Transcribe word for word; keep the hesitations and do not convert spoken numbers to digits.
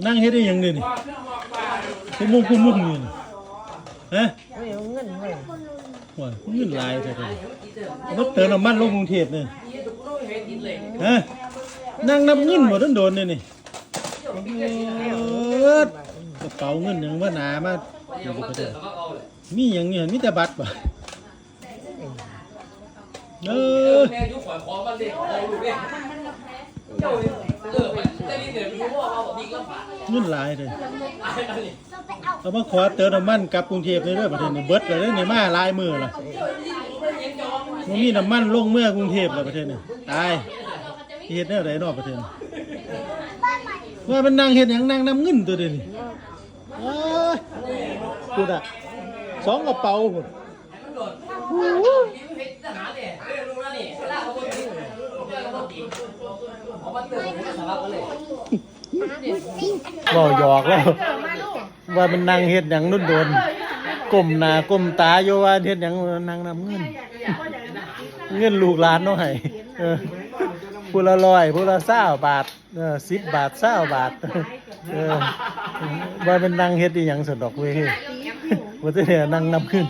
นั่งเฮ็ดได้หยังเด้นี่ คือมุ่งคือมุ่งอยู่นี่ ฮะ ไม่เอาเงินเลย ว่าเงินหลายแท้ๆ เอามาเติมน้ำมันลงกรุงเทพฯนี่ ฮะ นั่งนับเงินบ่โดนๆ เด้นี่ เอิ้ด กระเป๋าเงินหยังบ่หนามา มีหยังนี่ มีแต่บัตรบ่ เออ แม่ยุคข่อยขอมันเด้ เอาลูกเด้ เจ้านี่ เออ ไป แต่นี่เนี่ย รู้ว่าเอาแบบนี้ก็ผ่าน เงินหลายเลย เอามาขอเติมน้ำมันกลับกรุงเทพฯเลยเด้อ ประเทศนี้ เบิดเลยเด้อนี่ มาหลายมื้อละ บ่มีน้ำมันลงเมือกรุงเทพฯแล้ว ประเทศนี้ ตาย เฮ็ดแนวใดเนาะ ประเทศนี้ ว่ามันนั่งเฮ็ดหยัง นั่งนับเงินตัวเดียวนี่ เอ้ย พูดอะ สองกระเป๋าพู้น เว้าหยอกแล้ว ว่ามันนั่งเฮ็ดหยังโดนๆ ก้มหน้าก้มตาอยู่ ว่าเฮ็ดหยัง นั่งนับเงิน เงินลูกหลานเนาะให้ เออ ผู้ละร้อย ผู้ละซาวบาท เออ สิบบาท ซาวบาท เออ ว่ามันนั่งเฮ็ดอีหยังซั่นดอกเว้ย ว่าแต่นั่งนับเงิน